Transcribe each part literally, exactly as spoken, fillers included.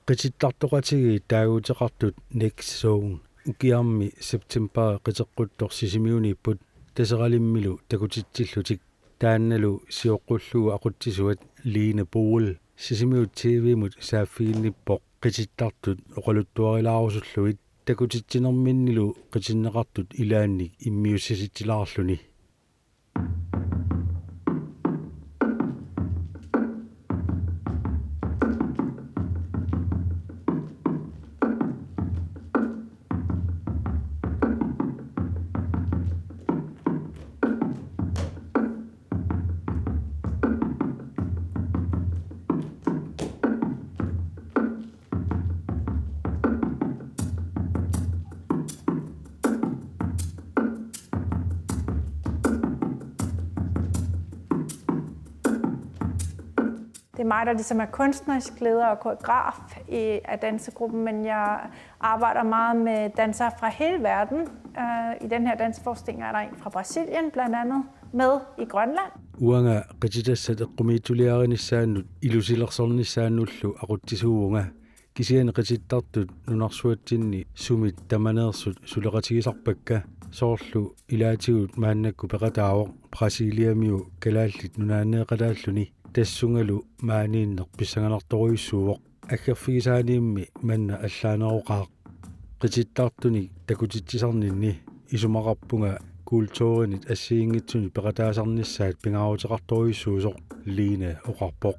Qitittartoqatigiit taaguuteqartut Next Zone ukiarmi september qiteqquttoq Sisimiuniipput Taseralimmilu takutitsillutik. Taannalu sioqqullugu aqutsisuat Line Boel Sisimiut T V-mut saaffiginnippoq qitittartut oqaluttuarilaarusullugit takutitsinerminnilu qitinneqartut ilaannik immiussisitsilaarluni. Det er mig, der ligesom er kunstnerisk leder og koreograf i, af dansegruppen, men jeg arbejder meget med dansere fra hele verden. Øh, i den her danseforestilling er der en fra Brasilien blandt andet med i Grønland. Uanga qititassat eqqumiitsuliarinissaannut ilusilersornissaannullu aqutsisuuvunga. Kisianni qitittartut nunarsuatsinni sumit tamaneersut suleqatigisarpakka, soorlu ilaatigut maannakkut peqataavoq Brasiliamiu Kalaallit Nunaanneeqataalluni, tassungalu maaniinneq pissanganartorujussuuvoq. Aggerfigisaaniimmi manna allaaneroqaaq. Qitittartunik takutitsisarninni isumaqarpunga kulturinit assigiinngitsunit peqataasarnissaat pingaaruteqartorujussuusoq, Line oqarpoq.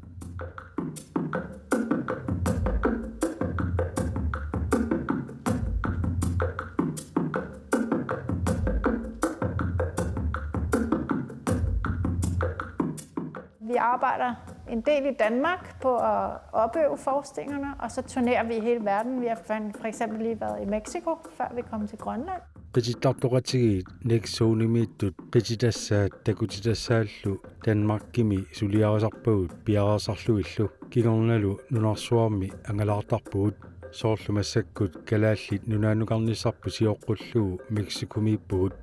Vi arbejder en del i Danmark på at opøve forestillingerne, og så turnerer vi i hele verden. Vi har for, for eksempel lige været i Mexico, før vi kom til Grønland. Qitittartoqatigiit Next Zone-imiittut qititassaat takutitassaallu Danmarkimi suliarisarpagut piareersarlugillu, kingornalu nunarsuarmi angalaartarpugut. Soorlu massakkut Kalaallit Nunaannukarnissarput sioqqullugu Mexicomiippugut.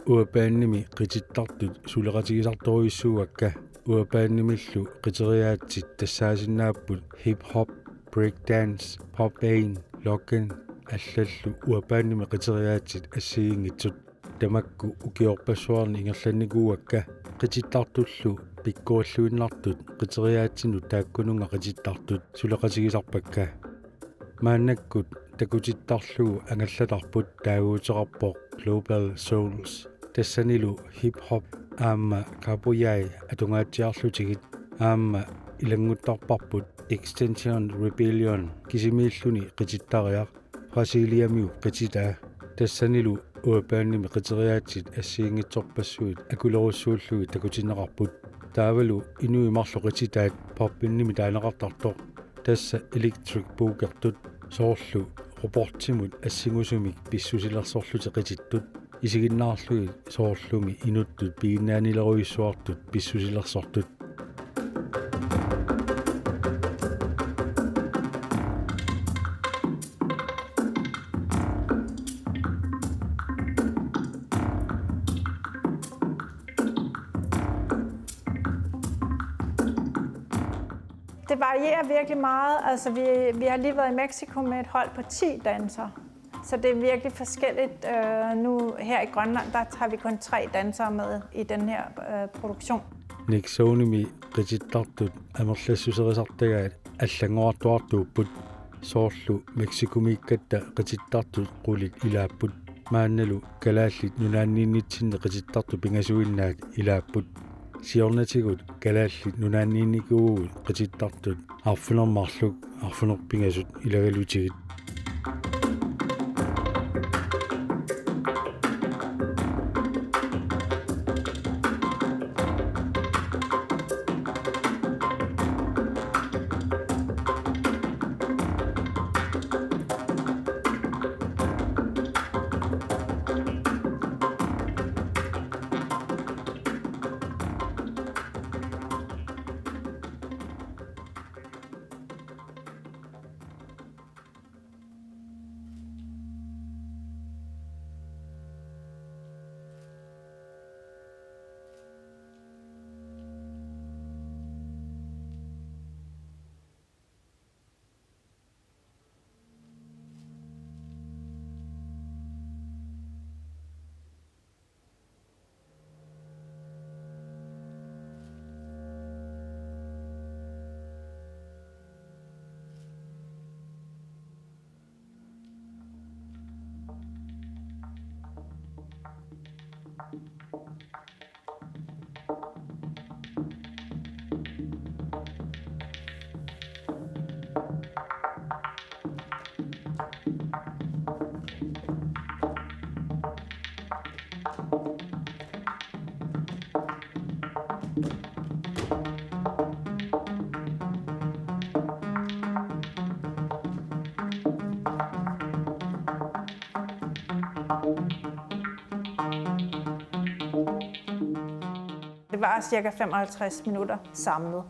Uapaannimi qitittartut suleqatigisartorujussuuakka. Uapaannimillu qiteriaatsit tassaasinnaapput hip hop, breakdance, pop ain, locken allallu uapaannimi qiteriaatsit assigiinngitsut. Tamakku ukiorpassuarni ingerlannikuuakka, qitittartullu pikkorilluinnartut qiteriaatsinut taakkununnga qitittartut suleqatigisarpakka. Maannakkut takutittarlugu angallatarput taaguuteqarpoq Global Souls. Tassanilu hip hop aamma capoeira atungaatsiarlutigit aamma ilannguttarparput Extinction Rebellion kisimiilluni qitittariaq, Brasiliamiup qititaa. Tassanilu uapaannimi qiteriaatsit assigiinngitsorpassuit akulerussuullugit takutinneqarput. Taavalu inuit marluk qititaat poppinimi taaneqartartoq, tassa electric boogertut, soorlu robotimut assingusumik pissusilersorlutik qitittut, isiginnaarlugit soorlumi inuttut piginnaanilerujussuartut pissusilersortut. Det varierer virkelig meget. Altså, vi, vi har lige været i Mexico med et hold på ti dansere. Så det er virkelig forskelligt. Øh, nu her i Grønland, der har vi kun tre dansere med i den her øh, produktion. Next Zone-imi qitittartut amerlassuserisartagaat allanngorartuartuupput. Soorlu Mexicomiikkatta qitittartut qulit ilaapput. Maannalu Kalaallit Nunaanniinnitsinni qitittartut pingasuinnaat ilaapput. Siornatigut Kalaallit Nunaanniinnikuuvugut qitittartut arfineq-marluk arfineq-pingasut ilagalutigit. Varer cirka femoghalvtreds minutter samlet.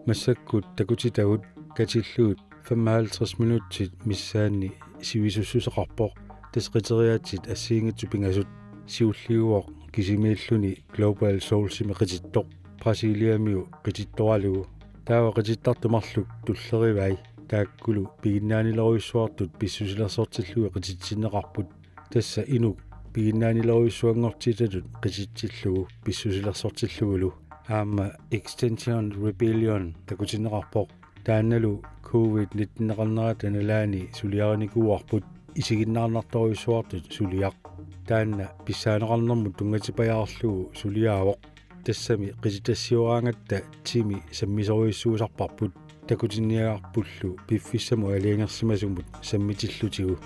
Massakkut takutitagut katillugit femoghalvtreds minutsit missaanni sivisussuseqarpoq. Tassa qiteriaatsit assigiinngitsut pingasut, siulliuvoq kisimiilluni Global Soulsimi qitittoq, Brasiliamiu qitittoralugu. Taava qitittartut marluk tullerivai, taakkulu piginnaanilerujussuartut pissusilersortillugit qititsinneqarput. Tassa inuk piginnaanilerujussuanngortitatut qititsillugu pissusilersortillugulu. Aamma Extinction Rebellion takutinneqarpoq. Taannalu covid nitten-eqarnerata nalaani suliarinikuuarput, isiginnaarnartorujussuartut suliaq. Taanna pissaaneqarnermut tunngatippajaarlugu suliaavoq. Tassami qititassiugaangatta timi sammisorujussuusarparput. Takutinniagarpullu piffissamut aalajangersimasumut sammitillutigu.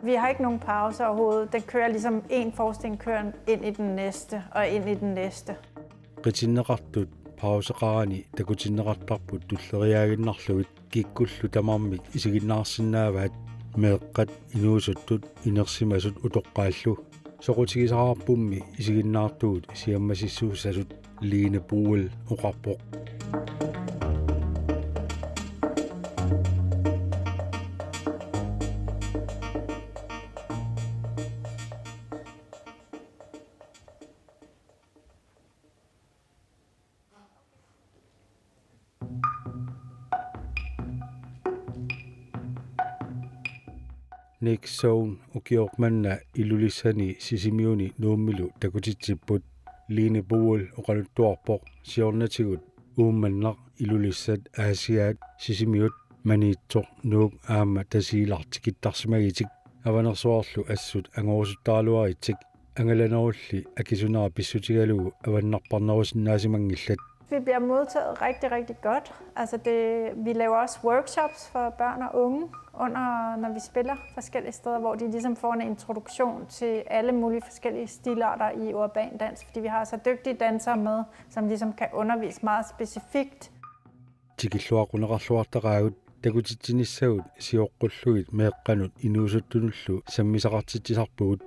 Vi har ikke nogen pause overhovedet. Den kører ligesom, en forestilling kører ind i den næste og ind i den næste. Qitinneqartut pauseqarani takutinneqartarput tulleriiaaginnarlugit, kikkullu tamarmik isiginnaarsinnaavaat, meeqqat, inuusuttut, inersimasut utoqqaallu. Soqutigisaqarpummi isiginnaartugut siammasissuussasut, Line Buell oqarpoq. Nick Zone ukioq manna Ilulissani Sisimiuni Nuummilu takutitsipput. Line Buell oqaluttuarpoq siornatigut Uummannaq, Ilulissat, Aasiaat, Sisimiut, Maniitsoq, Nuuk aamma Tasiilaq tikittarsimagitik. Avanersuarlu assut angorusuttaraluaritsik, angalanerulli akisunera pissutigalugu avannarparnerusinnaasimanngillat. Vi bliver modtaget rigtig, rigtig godt. Altså det, vi laver også workshops for børn og unge, under, når vi spiller forskellige steder, hvor de ligesom får en introduktion til alle mulige forskellige stilarter i urban dans, fordi vi har så dygtige dansere med, som ligesom kan undervise meget specifikt. Tikilluaqquneqarluartaqaagut, takutitsinissagut sioqqullugit meeqqanut inuusuttunullu sammisaqartitsisarpugut.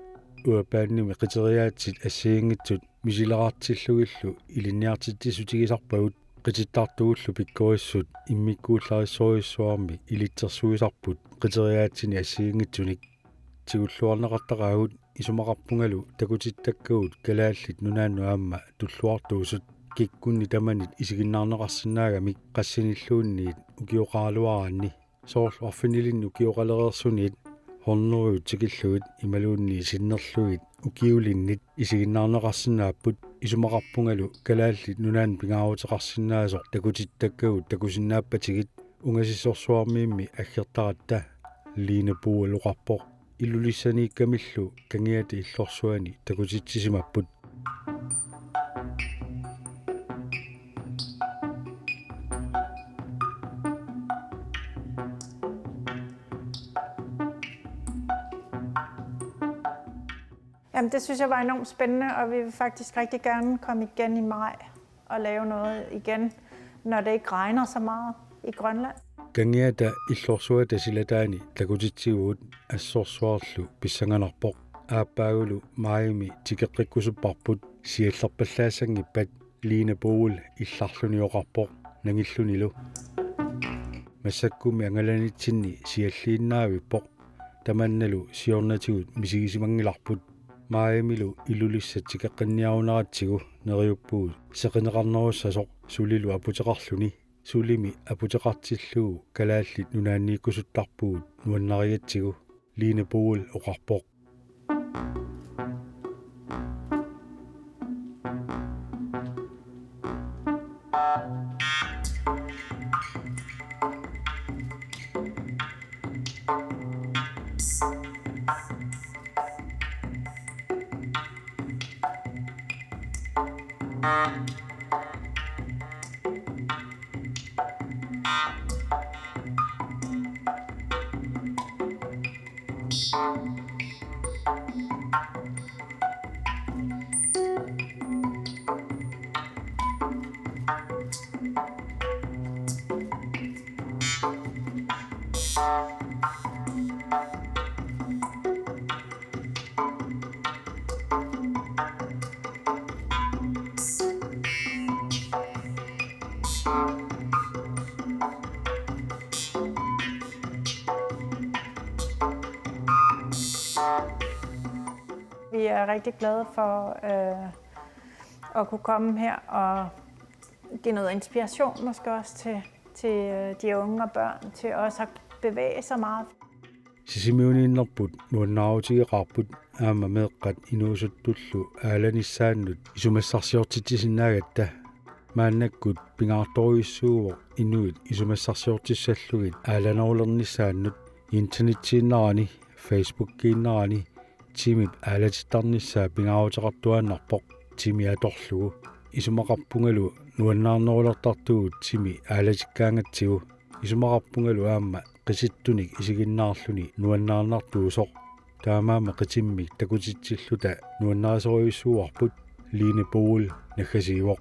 Urbanimi qiteriaatsit assigiinngitsut misileqartillugillu ilinniartitsissutigisarpagut, qitittartugullu pikkorissut immikkuullarissorujussuarmik ilitsersuisarput qiteriaatsini assigiinngitsunik. Tigulluarneqartaqaagut, isumaqarpungalu takutittakkagut Kalaallit Nunaannut aamma tulluartuusut, kikkunni tamanit isiginnaarneqarsinnaagamik qassinilluunniit ukioqaraluaraanni. Soorlu arfinilinnik ukioqalereersuniit horneriut tikillugit imaluunniit sinnerlugit ukiulinnit isiginnaarneqarsinnaapput, isumaqarpungalu Kalaallit Nunaannut pingaaruteqarsinnaasoq takutittakkagut takusinnaappatigit. Ungasissorsuarmiimmi aggertaratta, Line Buell oqarpoq. Ilulissaniikkamillu Kangiata Illorsuani takutitsisimapput. Jamen, det synes jeg var enormt spændende, og vi vil faktisk rigtig gerne komme igen i maj og lave noget igen, når det ikke regner så meget i Grønland. Kangiata Illorsuata silataani takutitsivugut assorsuarlu pissanganarpoq. Aappaagulu maajimi tikeqqikkusupparput, siallerpallaassanngippat, Line Buell illarluni oqarpoq nangillunilu. Massakkummi angalanitsinni sialliinnaavippoq. Tamannalu siornatigut misigisimanngilarput. Maajimilu Ilulissat tikeqqinniarunaratsigu neriuppugut seqineqarnerussasoq sulilu aputeqarluni. Sulimi aputeqartillugu Kalaallit Nunaanniikkusuttarpugut nuannarigatsigu, Line Boel oqarpoq. Vi er rigtig glade for øh, at kunne komme her og give noget inspiration, måske også til, til øh, de unge og børn, til også at bevæge sig meget. Sisimiuniinnerput nuannaarutigeqaarput aamma meeqqat inuusuttullu aalanissaannut isumassarsiortitsisinnaagatta. Maannakkut pingaartorujussuuvoq inuit isumassarsiortissallugit aalanerulernissaannut. Internetsiinnarani, Facebookiinnarani timip aalatittarnissaa pingaaruteqartuaannarpoq timi atorlugu. Isumaqarpungalu nuannaarnerulertartugut timi aalatikkaangatsigu. Isumaqarpungalu aamma qitittunik isiginnaarluni nuannaarnartuusoq. Taamaammat qitimmik takutitsilluta nuannarisorujussuuarput, Line Boel naggasiivoq.